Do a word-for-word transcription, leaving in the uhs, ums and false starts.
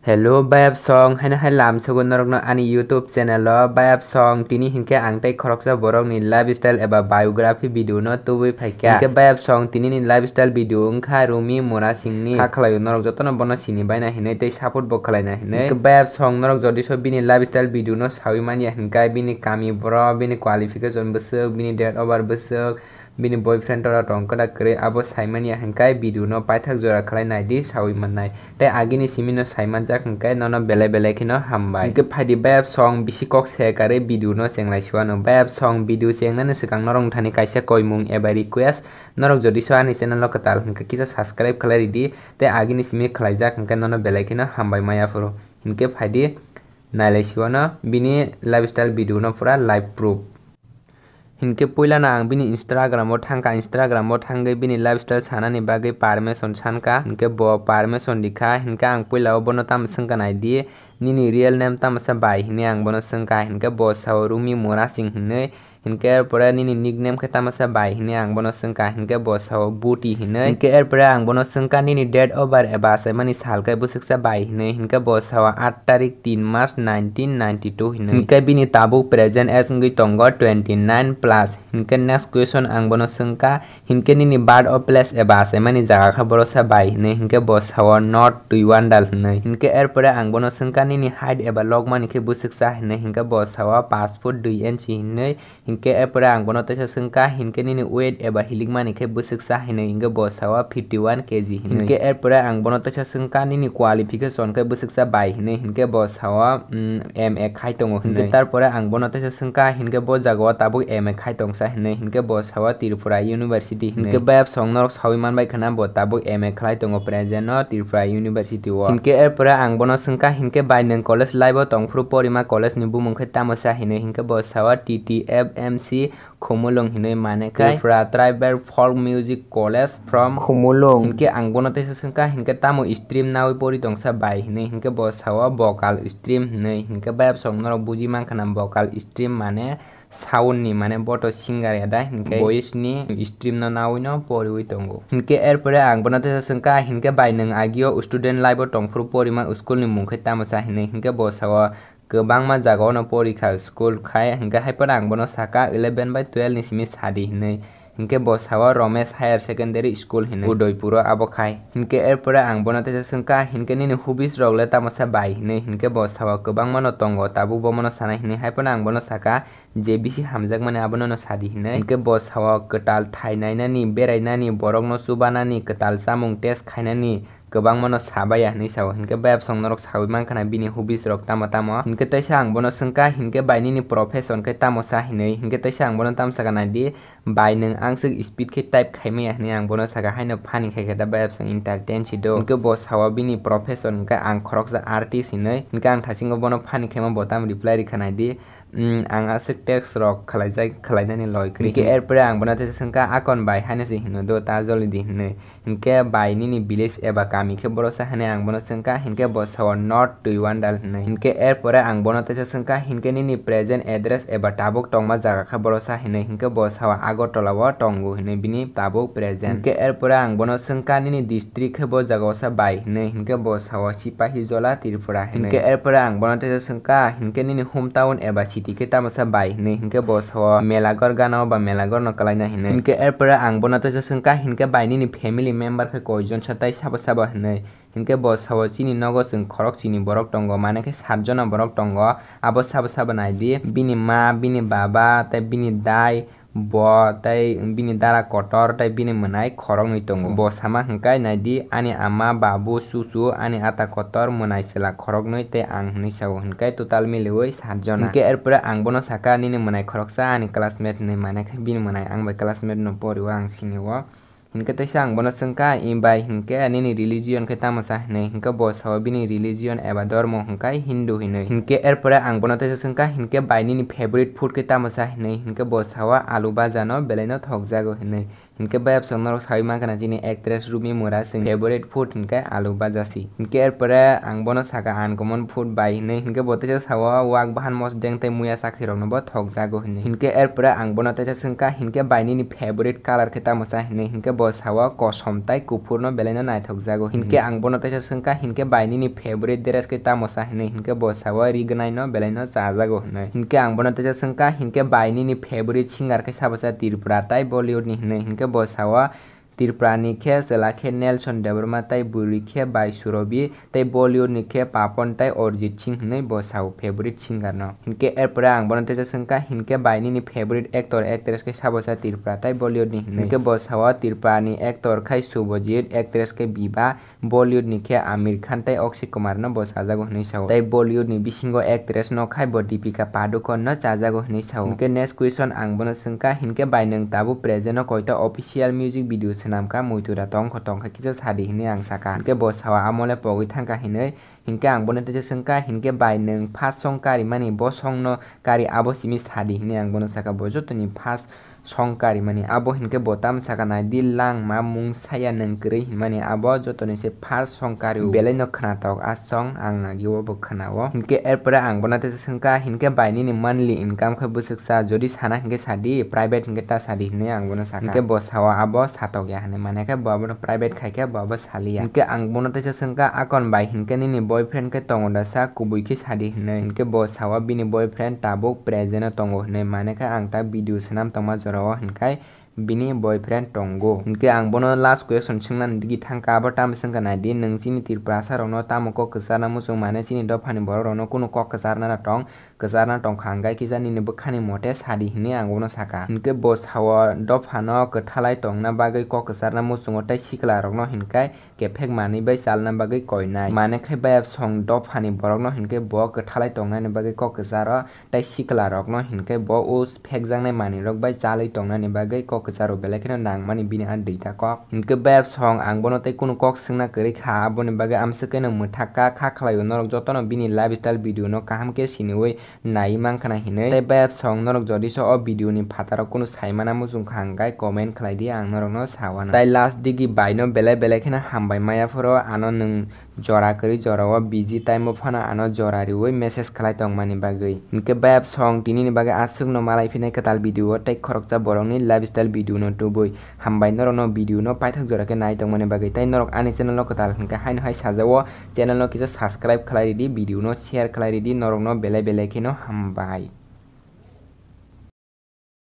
Hello bayap song, haino hai lamsogo norokno ani YouTube channel o. Bayap song, tini hinkhe ang tei khoroksa borokni lifestyle eba biography video no tubui phaikha. Hinkhe bayap song, tini ni lifestyle video wngkha Rumi Mura Singh ni. Kha khlaio norok jotono bono sini baina hinwi tei support bo khlaina hinwi. Hinkhe bayap song, norok jodi so bini lifestyle video no sawi manya hinkhe bini kami borok, bini qualification bwswk, bini date of birth bwswk, bini boyfriend tora tong kwda kwrwi, abo saimanya hinkhe video no paithak jora khlai naidi, sawi mannai. Tei agini simi no saimanjak hinkhe nono belai belai kheno hambai. Hinkhe phaidi bayap song bisi kok se karwi video no chenglai siwano. Bayap song video chengnani swkang norok thani kaisa koimung eba request, norok jodi so ani channel o kwtal hinkhe kisa subscribe khlai ridi, tei agini simi khlaijak hinkhe nono belai kheno hambai maya phuru. Hinkhe phaidi nailai siwano bini lifestyle video no pura live proof. Hinkhe puilano ang bini Instagram o thangkha, Instagram o thangwi bini lifestyle sanani bagwi permission sankha, hinkhe bo permission rikha, hinkhe ang puila o bono tamo swngkha naidi, "Nini real name tamo sa bai?" hinwi ang bono swngkha, hinkhe bo sao, "Rumi Mura Singh" hinwi, hinkhe er pore, "Nini nickname khe tamo sa bai?" hinwi ang bono swngkha, hinkhe bo sao, "Buti" hinwi, hinkhe er pore ang bono swngkha, "Nini date of birth eba achaimani sal khe bwswk sa bai?" hinwi, hinkhe bo sao, "Aat tarik tin mas nineteen ninety two" hinwi, hinkhe bini tabuk present age wngwi tongo twenty nine plus. Hinkhe next question ang bono swngkha, hinkhe nini birth of place eba achaimani jaga khe boro sa bai hinwi, hinkhe bo sao North Tuiwandal hinwi. Hinkhe er pore ang bono swngkha nini height eba logmani khe bwswk sa hinwi, hinkhe bo sao paanch foot dui inchi hinwi. Hinkhe er pore ang bono teisa swngkha, hinkhe nini weight eba hilikmani khe bwswk sa hinwi, hinkhe bo sao fifty one K G hinwi. Hinkhe er pore ang bono teisa swngkha nini qualification khe bwswk sa bai hinwi, hinkhe bo sao, mm, M A khai tongo hinwi. Hinkhe tar pore ang bono teisa swngkha, hinkhe bo jaga o tabuk M A khai tongsa hinwi, hinkhe bo sao Tripura University hinwi. Hinkhe bayap song norok sawi manbai khana bo tabuk M A khlai tongo present no Tripura University o. Hinkhe er pore ang bono swngkha, hinkhe bai nwng college life o tongphuru porima college ni bumung khe tamo sa hinwi, hinkhe bo sao T T F M C Khumulwng hinwi mane khai Tripura Tribal Folk Music College from Khumulwng. Hinkhe ang bono teisa swngkha, hinkhe tamo stream nawi pori tongsa bai hinwi, hinkhe bo sao vocal stream hinwi, hinkhe bayap song norok buji mankhana vocal stream mane sound ni, mane boto singer ya da, hinkhe voice ni stream no nawi no poriwi tongo. Hinkhe er pore ang bono teisa swngkha, hinkhe bai nwng agio student life o tongphuru porima school ni mung khe tamo sa hinwi, hinkhe bo sao kwbangma jaga o no pori kha school khai, hinkhe hai phano ang bono saka eleven bai twelve ni simi sadi hinwi, hinkhe bo sao Romesh Higher Secondary School hinwi Udaipur o abo khai. Hinkhe er pore ang bono teisa swngkha, hinkhe nini hobbies rok le tamo sa bai hinwi, hinkhe bo sao kwbangma no tongo, tabuk bo mono sanai hinwi, hai phano ang bono saka je bisi hamjakmani abono no sadi hinwi. Hinkhe bo sao kwtal thai nainani, berainani, borokno chubanani, kwtal chamung test khainani kwbangma no sabaiya hinwi sao. Hinkhe bayap song norok sawi mankhana bini hobbies rok tamo tamo. Hinkhe teisa ang bono swngkha, hinkhe bai nini profession khe tamo sa hinwi. Hinkhe teisa ang bono tamo saka naidi, bai nwng angswk speed khe type khaimaya hinwi ang bono saka, haino funny khai khe da bayap song entertain si do. Hinkhe bo sao bini profession hinkhe ang khoroksa artist hinwi. Hinkhe ang thasingo bono funny khaima bo tamo reply rikha naidi. Mm, ang aswk text rok khwlaijak, khwlainani loi kwrwi. Hinkhe er pore ang bono teisa swngkha, "Akon bai haino se hino do, ta joli di," hinwi. Hinkhe bai nini village eba kami khe boro sa hinwi ang bono swngkha, hinkhe bo sao North Tuiwandal hinwi. Hinkhe er pore ang bono teisa swngkha, hinkhe nini present address eba tabuk tongma jaga khe boro sa hinwi, hinkhe bo sao Agartala o tongo hinwi bini tabuk present. Hinkhe er pore ang bono swngkha, "Nini district khe bo jaga o sa bai?" hinwi, hinkhe bo sao Sipahijola Tripura hinwi. Hinkhe er pore ang bono teisa swngkha, hinkhe nini hometown eba city khe tamo sa bai hinwi, hinkhe bo sao Melaghar gana o ba Melaghar no kwlaina hinwi. Hinkhe er pore ang bono teisa swngkha, hinkhe bai nini family member khe koijon sa tei sabo sabo hinwi, hinkhe bo sao chini nogo chwng khorok chini borok tongo, mane khe sat jona borok tongo, abo sabo sabo naidi, bini ma, bini baba tei bini dai, bo tei bini dara kotor tei bini mwnai khoroknwi tongo. Bo sama hwnkhe, "Naidi, ani ama, babu, chuchu, ani ata kotor, mwnai chwla khoroknwi tei ang," hwnwi sao. Hwnkhe total miliwi sat jona. Hwnkhe er pore ang bono saka, "Nini mwnai khoroksa ani classmate," hwnwi, mane khe bini mwnai ang bai classmate no pori o, ang sini o. Hinkhe teisa ang bono swngkha, "Bai, hinkhe nini religion khe tamo sa?" hinwi. Hinkhe bo sao bini religion eba dhormo hwnkhe Hindu hinwi. Hinkhe er pore ang bono teisa swngkha, "Hinkhe bai nini favorite food khe tamo sa?" hinwi. Hinkhe bo sao, "Alu baja no belai no thokjago," hinwi. Hinkhe bayapsong norok sawi mankha na chini actress Rumi Mura chwng favorite food hinkhe alu bajasi. Hinkhe erpore ang bono saka uncommon food bai hinwi, hinkhe bo teisa sao wak bahan mosodeng tei muya chakhirokno bo thokjago hinwi. Hinkhe erpore ang bono teisa swngkha hinkhe bai nini favorite color khe tamo cha hinwi, hinkhe bo sao kosom tai kuphurno belaino naithokjago. Hinkhe ang bono teisa swngkha hinkhe bai nini favorite dress khe tamo cha hinwi, hinkhe bo sao rigwnaino belaino chajago hinwi. Hinkhe ang bono teisa swngkha hinkhe bai nini favorite singer khe sabo cha Tripura tai Bollywood ni hinwi, hinkhe bo sao Tripura ni khe chwla khe Nelson Debbarma tai bwrwi khe bai Surobi tei Bollywood ni khe Papon tai Arijit Singh hinwi bo sao favorite singer no. Hinkhe erpore ang bono teisa swngkha hinkhe bai nini favorite actor actress khe sabo cha Tripura tai Bollywood ni hinwi, hinkhe bo sao Tripura ni actor khai Subhajit, actress khe Biba, Bollywood ni khe Aamir Khan tei Akshay Kumar no bo chajago hinwi sao. Tei Bollywood ni bisingo actress no khai bo Deepika Padukone no chajago hinwi sao. Hinkhe next question ang bono swngkha, hinkhe bai nwng tabuk present o koita official music video swnamkha, muitu da tongkho tongkha kisa sadi hinwi ang sakha. Hinkhe bo sao amole pogwi thangkha hinwi. Hinkhe ang bono teisa swngkha, hinkhe bai nwng first song karimani bo song no kari abo simi sadi hinwi ang bono sakha. Bo jotoni first song karimani abo hinkhe bo tamo sakha nai di, langma mung saya nwng kwrwi hinmani abo jotoni se first song kario, belaino khwnatok a song ang nagi o bo khwnao. Hinkhe erpore ang bono teisa swngkha hinkhe bai nini monthly income khe bwswksa, jodi sana hinkhe sadi, private hinkhe ta sadi hinwi ang bono sakha. Hinkhe bo sao abo satokya hinwi, mane khe bo abono private khai khe bo abo saliya. Hinkhe ang bono teisa swngkha, akon bai hinkhe nini boyfriend khe tongo da sa, kubui khe sadi hinwi. Hinkhe bo sao bini boyfriend tabuk present o tongo hinwi, mane khe ang ta video swnam tongma jorao hinkhai bini boyfriend tongo. Hinkhe ang bono last question swngnani digi thangkha, abo tamo swngkha nai di, nwng chini Tripurasa rokno tamo kok kwcharna muchung, mane chini dophani borok rokno kunu kok kwcharna tong, kwcharna tongkha, hwnkhe kisa nini bwkhani mote sadi hinwi ang bono sakha. Hinkhe bo sao dophano kwthalai tongna bagwi kok kwcharna muchungo tei sikla rokno hinkhe kephek manwi bai chalna bagwi koinai. Mane khe bayapsong dophani borokno hinkhe bo kwthalai tongnani bagwi kok kwcharo tei sikla rokno hinkhe bo o phekjaknai manwirok bai chalwi tongnani bagwi kok kwcharo belai kheno nangmani bini a duita kok. Hinkhe bayapsong ang bono tei kunu kok swngna kwrwi kha, aboni bagwi amswk khe nwng mwthakka kha khlaio. Norok jotono bini lifestyle video no kaham khe siniwi nai mankha na hinwi. Tei bayapsong norok jodi se o video ni phataro kunu saimana muchung kha hwnkhe comment khlai di, ang norokno sawana. Tai last digi bai no belai belai kheno hambai maya phoro, ano nwng jora kwrwi jorao busy time o phano ano jora riwi message khlai tongmani bagwi. Hinkhe bayapsong tini ni bagwi aswk no malai phinai kwtal video o tei khoroksa borok ni lifestyle video no tubui. Hambai norokno video no paithak jora khe nai tongmani bagwi, tei norok ani channel o kwtal hinkhe haino hai sajao channel no kisa subscribe khlai ridi, video no share khlai ridi, norokno belai belai kheno hambai.